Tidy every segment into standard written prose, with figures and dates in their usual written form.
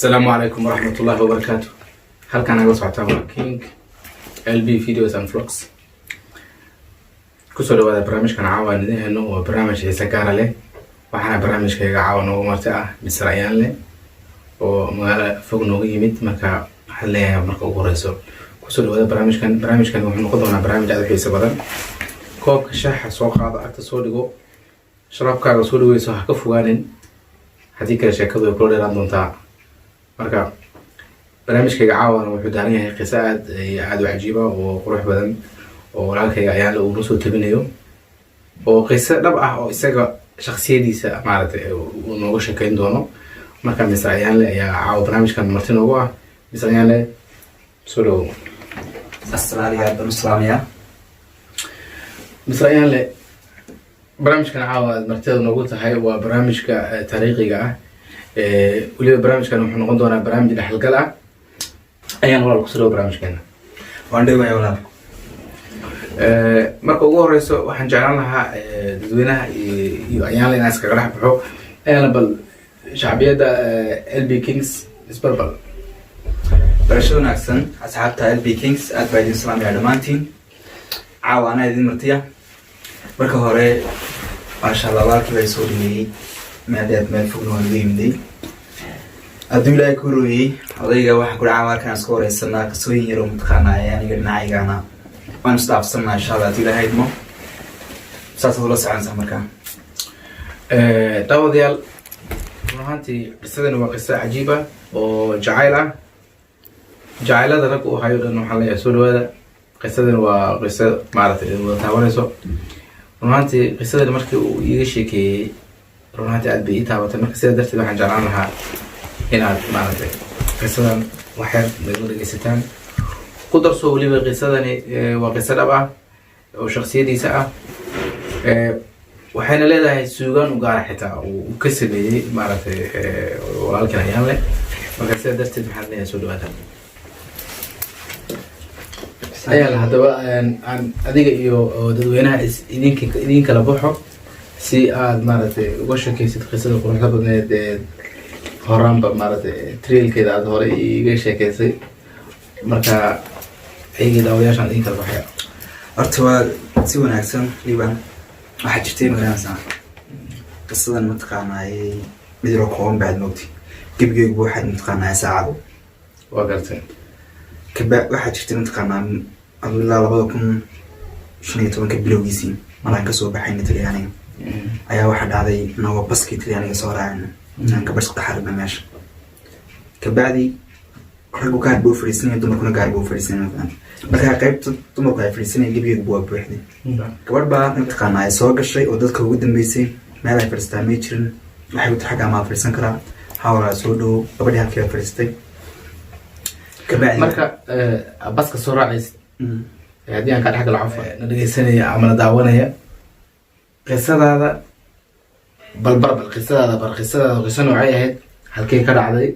Asalaamu calaykum waraxmatullaahi wabarakaatu. Halkaan nagala socotaan waa King LB Videos and Vlogs. Kusoo dhawaada barnaamijkan caawa aan idin hayno. Waa barnaamij xiise gaara leh, waxaana barnaamijkayga caawa noogu marti ah Mister Ayaanle oo magaalo fog nooga yimid. Marka waxaan leeyahay, marka ugu horeyso kusoo dhawaada barnaamijkan. Barnaamijkan wuxuu noqon doonaa barnaamij aad u xiiso badan. Koobka shaaxa soo qaado, agta soo dhigo, sharaabkaaga soo dhaweyso, ha ka fogaanin, haddii kale sheekadu way kula dheeraan doontaa. Marka barnaamijkayga caawana wuxuu daaran yahay qiso aad iyo aada u cajiiba oo qurux badan oo walaalkayga Ayaanle uu noo soo tabinayo, oo qiso dhab ah oo isaga shaksiyadiisa maaragtay uu nooga sheekeyn doono. Marka Mister Ayaanle ayaa caawa barnaamijkan marti noogu ah. Mister Ayaanle, soo dhawow. Asalaaliga aad baan u salaamayaa. Mister Ayaanle, barnaamijkan caawa aad martida noogu tahay waa barnaamijka taariikhiga ah. Weliba barnaamijkan wuxuu noqon doonaa barnaamij dhexalgal ah. Ayaan walaal, kusoo dhawo barnaamijkeena. Waan dhowaya, walaal. Marka ugu horeyso waxaan jeclaan lahaa dadweynaha iyo Ayaanle inaan iskaga dhex baxo. Ayaanle, bal shacbiyadda LB Kings isbarbal. Barasho wanaagsan, asxaabta LB Kings. Aad baa idin salaamayaa dhammaantiin. Caawa anaa idin martiya. Marka hore, maasha Allah, walaalkii baa soo dhameeyey. Maadaad meel fogna waan uga yimiday. Hadduu Ilaahay ku rooyey odayga, waxaan ku dhacaa markaan isku wareysanaa qisooyin yaroo mataqaanaa ee aniga dhinacaygana waan isdhaafsanaa, insha Allah, hadduu Ilaahay idmo. Saasaad ula soconaysaa markaa. Daawadayaal, run ahaantii qisadani waa qiso cajiib ah oo jacayl ah. Jacaylada ragga u hayo dhan waxaan leeyahay soo dhawaada. Qisadani waa qiso maaragtay idin wada taabanayso. Run ahaantii qisadani markii uu iiga sheekeeyey, run ahaantii aad bay ii taabatay. Marka sidaa darteed waxaan jeclaan lahaa inaad maaragtay qisadan waxyar nagala dhegeysataan. Ku darso, weliba qisadani waa qiso dhab ah oo shaksiyadiisa ah. Waxayna leedahay suugaan u gaara xitaa uu ka sameeyey maaragtay walaalkan Ayaan leh. Marka sidaa darteed waxaan leeyahay soo dhawaada. Ayaan haddaba aan adiga iyo dadweynaha is idink idin kala baxo si aad maaragtay uga sheekeysid qisada quruxda badneed ee horaanba maaragtay trailkeeda aada hore iiga sheekeysay. Marka ayagii daawayaashaan idin kala baxaya. Horta waa si wanaagsan, Liban. Waxaa jirtay, magaranaysaa, qisadan mataqaanaay mid yaroo kooban baad moogtay. Gebigeyguba waxaad mataqaanaa saacado. Waa gartay. Kaba waxaa jirtay mataqaanaa ilaa 2015-ka bilowgiisii maraan kasoo baxayna Talyaaniga ayaa waxaa dhacday inagoo baskii Talyaaniga soo raacayna inaan gabadh isku dhex aragnay meesha. Kabacdi raggu gaar buu fadhiisanaya, dumarkuna gaar buu fadhiisanaya. Markaa qaybta dumarku ay fadhiisanaya gebigeeguba waa buuxday. Gabadh baa mataqaanaa ay soo gashay oo dadka ugu dambeysay. Meel ay fadhiistaa may jirin. Waxay ku tiri, "Xaggaa maa fadhiisan karaa?" "Hawlaa, soo dhowo." Gabadhii halkii baa fadhiistay. Kabacdi Marka baska soo raacaysid, haddii aan ka dhex galo, cafwan, na dhegeysanaya ama na daawanaya, qisadaada bal barbal qisadaada bar qisadaada qiso noocay ahayd? Halkay ka dhacday?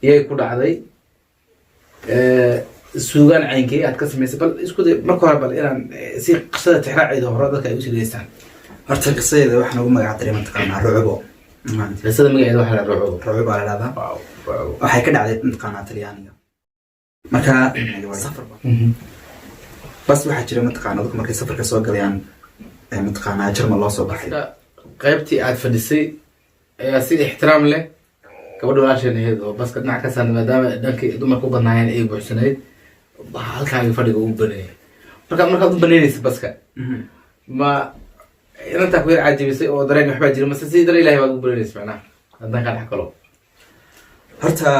Iyay ku dhacday? Suugaan caynkee aad ka samaysay? Bal isku day marka hore bal inaan si qisada tixraaceeda hore dadka ay usii dhegeystaan. Horta qisadeeda waxaan ugu magac daray mataqaanaa Rucubo. Qisada magaceeda waxaa la Rucubo. Rucubo baa la dhahdaa. Waxay ka dhacday mataqaanaa Talyaaniga. Marka safar bas waxaa jira mataqaanaa dadku markay safarka soo galayaan mataqaanaa Jarmal loo soo baxay. Qaybtii aad fadhisay ayaa si ixtiraam leh gabadha walaasheen ahayd oo baska dhinac ka saarnay, maadaama dhankii dumarka u badnaayeen ay buuxsanayd, halkaagii fadhiga ugu baneeyay. Marka markaad u banaynaysa baska, ma inantaa ku yar caajibisay oo dareen waxbaa jira, mase si dare Ilahay baad ugu banaynaysa macnaha haddaan kaa dhex galo? Horta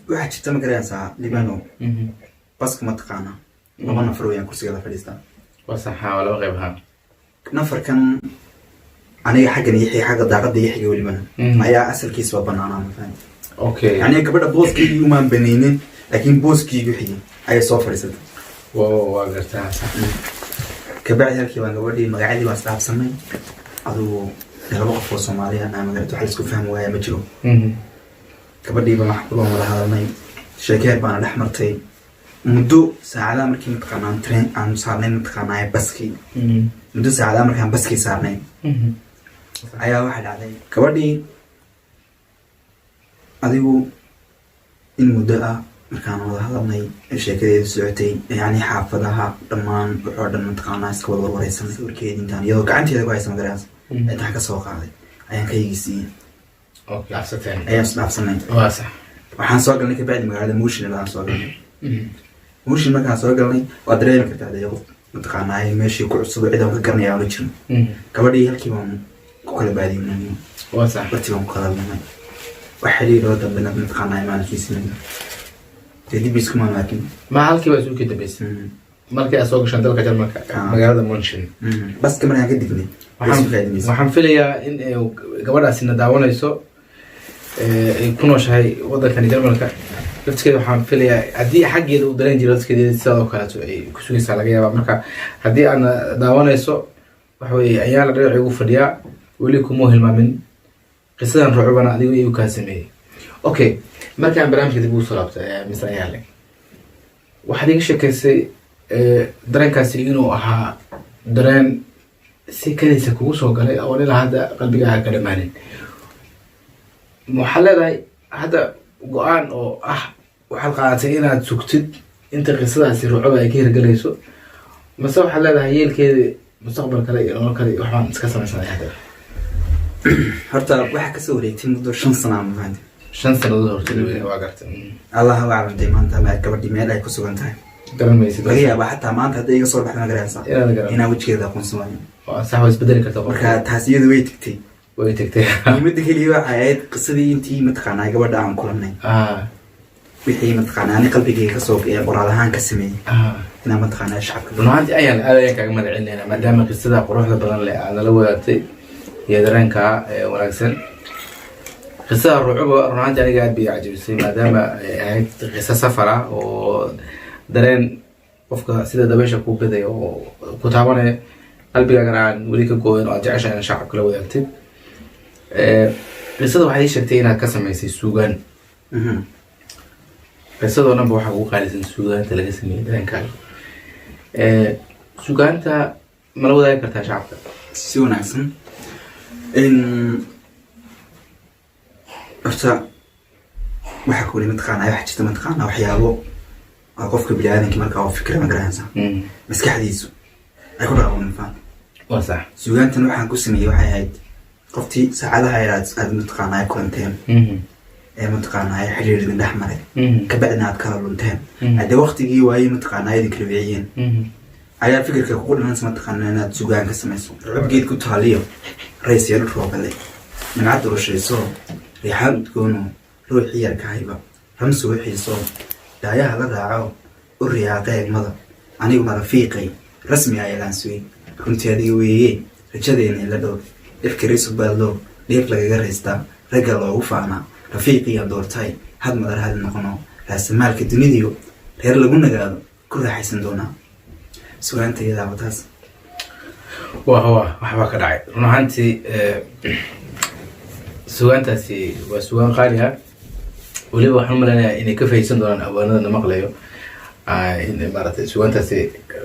waxaa jirta, ma garanaysaa, Libano, baska mataqaanaa laba nafar weeyaan kursiga la fadhiistaa. Waa saxa, waa laba qayb ahaan. Nafarkan aniga xaggan iyo xiga, xagga daaqada iyo xiga welibana ayaa asalkiisaba banaanaa, ma fahanti? Yani gabadha booskeygi umaan banaynin, laakiin booskiigu xigay ayay soo fadhiisatay. Waa gartaa, sax. Kabacdi halkii baan gabadhii magacyadii baan isdhaafsanay. Adigu dee laba qof oo Soomaaliya naa magarata, wax la isku fahmi waaya ma jiro. Gabadhiiba wax kulan wada hadalnay, sheekeer baana dhex martay muddo saacadaha. Markii mataqaanaa train aan saarnay mataqaanaa baskii, muddo saacadaha markaan baskii saarnay ayaa waxaa dhacday gabadhii adigu In muddo ah markaan wada hadalnay, ee sheekadeedu socotay, yacni xaafadaha dhammaan wuxuu dhan mataqaanaa iska wada warwareysan, sawirkeedii intaan iyadoo gacanteeda ku haysa, magaraysa, intaan ka soo qaaday ayaan kaygii siiyey. Okay, afsateen. Ayaan isdhaafsanay. Waa sax. Waxaan soo galnay kabacdi magaalada München baan soo galnay. München markaan soo galnay, waa dareemi kartaa dee, qof mataqaanaa meeshii ku cusub, cid aan ka garanaya aan la jirin. Gabadhii halkii baan ku kala baadiynay. Waa sax. Bartii baan ku kala lumay. Wax xiriiroo dambena mataqaanaa imaankiisina dee dib iskumaan arkin. Ma halkii baa isugu dambeysay markii aad soo gashaan dalka Jarmalka, magaalada München? Baska markaan ka dignay. Waxaan filayaa in ay gabadhaasina daawanayso, ay ku nooshahay wadankani Jarmalka laftigeeda. Waxaan filayaa haddii xaggeeda uu dareen jiro, laftigeeda sidoo kaleeto ay ku sugaysaa laga yaabaa. Marka haddii aadna daawanayso, waxa weeye ayaa la dhinaci ugu fadhiyaa, weli kumuu hilmaamin. Qisadan rucubana adigu iyu kaa sameeyey. Okay, markaan barnaamijka dib ugu soo laabtay, Mr Ayaale, waxaad iga sheekeysay dareenkaasi inuu ahaa dareen si kadiisa kugu soo galay oo ilaa hadda qalbigaaga ka dhamaanin. Waxaad leedahay hadda go-aan oo ah waxaad qaadatay inaad sugtid inta qisadaasi rucoba ay ka hirgelayso, mase waxaad leedahay yeelkeeda mustaqbal kale iyo nolol kale iyo waxbaan iska samaysanay hadda? Horta waxaa kasoo wareegtay muddo 5 sana, ma fahanti? 5 sanadood horta, waa gartay. Allaha u aclam dee maanta ma gabadhii meel ay ku sugan tahay. Garan maysid. Laga yaabaa xataa maanta hadday iga soo baxda, ma garanaysaa, inaad garan inaan wejigeeda aqoonsan waayo. Waa sax, waa isbedeli karta qofka. Marka taas iyadu way tagtay. Way tagtay. Muhiimadda keliya waxay ahayd qisadii intii mataqaanaa gabadha aan kulannay, wixii mataqaanaa ani qalbigayga kasoo ee qoraal ahaan ka sameeyey, inaan mataqaanaa shacabka. Run ahaantii ayaan aad ayaan kaaga mahad celinayna, maadaama qisada quruxda badan leh aad nala wadaagtay iyo dareenka wanaagsan. Qisada rucuba run ahaantii aniga aad bay i cajabisay, maadaama ay ahayd qiso safar ah oo dareen qofka sida dabaysha ku bedaya oo ku taabanaya, qalbigaagana aan weli ka gooyin oo aad jeceshahay inaad shacabka la wadaagtid. Qisada waxay ii sheegtay inaad ka samaysay suugaan. Qisadoo dhan ba waxaa ugu qaalisan suugaanta laga sameeyey dareenkaaga. Suugaanta mala wadaagi kartaa shacabka? Si wanaagsan. Horta waxaa kuli mataqaanaa, waxa jirta mataqaanaa waxyaabo oo qofka biniaadanki markaa uu fikra, ma garanaysaa, maskaxdiisu ay ku dhaqmo, mafaan. Waa sax. Suugaantan waxaan ku sameeyey waxay ahayd qoftii saacadaha aad mataqaanaa ay kulanteen, ee mataqaanaa xiriir idin dhex maray, kabacdina aad kala lunteen, haddee waqtigii waayey mataqaanaa idin kala wiciyeen, ayaa fikirka kugu dhimanaysa mataqaanaa inaad sugaan ka samayso. Rucub geed ku taaliyo, rays yaro roobale, nimcad rushayso, riixaan udgoono, ruuxii yarkahayba ramsi wixiiso, daayaha la raaco, u riyaaqa egmada, aniguna rafiiqay rasmi ayalaan sugay, runtii adiga weeye rajadeena ila dhowr, dhifka risu baadlo, dheef lagaga raystaa, ragga loogu faanaa, rafiiqiya doortay, had madar hadi noqono, raasamaalka dunidiyo reer lagu nagaado ku raaxaysan doonaa. Sugaanta iyadaaba taas. Wa waxbaa ka dhacay. Run ahaantii sugaantaasi waa sugaan qaali ah. Weliba waxaan umalaynayaa inay ka fahaysan doonaan awaanadana maqlayo, in maaragtay sugaantaasi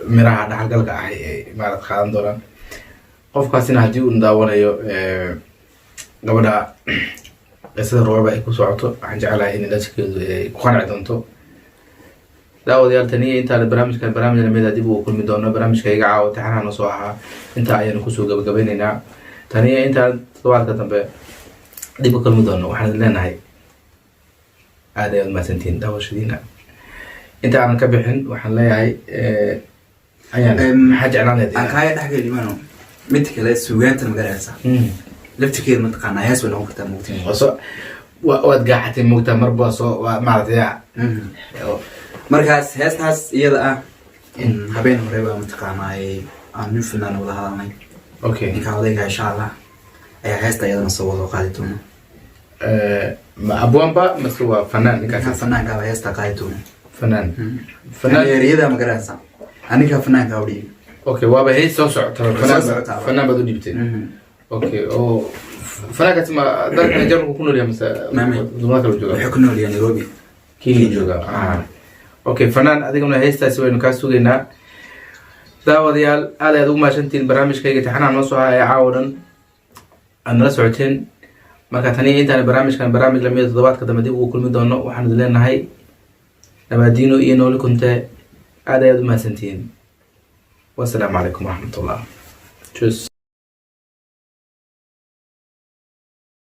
miraha dhaxalgalka ah ay maarata qaadan doonaan. Qofkaasina haddii uu daawanayo, gabadha qisada ruucba ay ku socoto, waxaan jeclahay in laftirkeedu ay ku qanci doonto. Daawadayaal, taniya intaan barnaamijkan barnaamij lamida dib ugu kulmi doono, barnaamijka iga caawa taxanaha noo soo ahaa intaa ayaanu kusoo gabagabeyneynaa. Taniya intaan toddobaadka dambe dib u kulmi doono, waxaan idin leenahay aad ayaad mahadsantihiin daawashadiina. Inta aanan ka bixin, waxaan leeyahay ayaan maxaa jeclaan leed? Aan kaaya dhex gelimano mid kale, suugaanta magaraysa laftirkeeda mataqaanaa hees bay noqon kartaa, mugti. Waad gaaxatay, moogtaa, marba soo waa maaragtay ya. Markaas heestaas iyada ah in habeen hore baa mataqaanaa aan nin finaan wada hadalnay. Ninka odayga insha Allah ayaa heesta iyadana soo wada qaadi doona. Ma abwaanba mase waa fanaan ninka ninkaas? Fanaanka baa heesta qaadi doona. Fanaan, fanaan. Ereyada ma garanaysa, aniga fanaanka u dhiibay. Okay, waaba hees soo socota. Fanaan. Soo socota. Fanaan baad u dhiibtay. Okay, oo fanaankaasi ma dalkan Jarmalku ku nool yahay mase Mame. wadamada kale jooga? Wuxuu ku nool yahay Nairobi. Kenya jooga. Okay, fanaan, adiguna heestaasi waynu kaa sugaynaa. Daawadayaal, aad ayaad ugu mahadsantihiin barnaamijkayga taxanaha noo soo haya caawa dhan aad nala socoteen. Marka tani intaan barnaamijkan barnaamij lamida toddobaadka dambe dib ugu kulmi doono, waxaan idin leenahay nabaadiino iyo nooli kunte. Aad ayaad u mahadsantihiin. Wasalaamu calaykum waraxmatullah. Tschüss.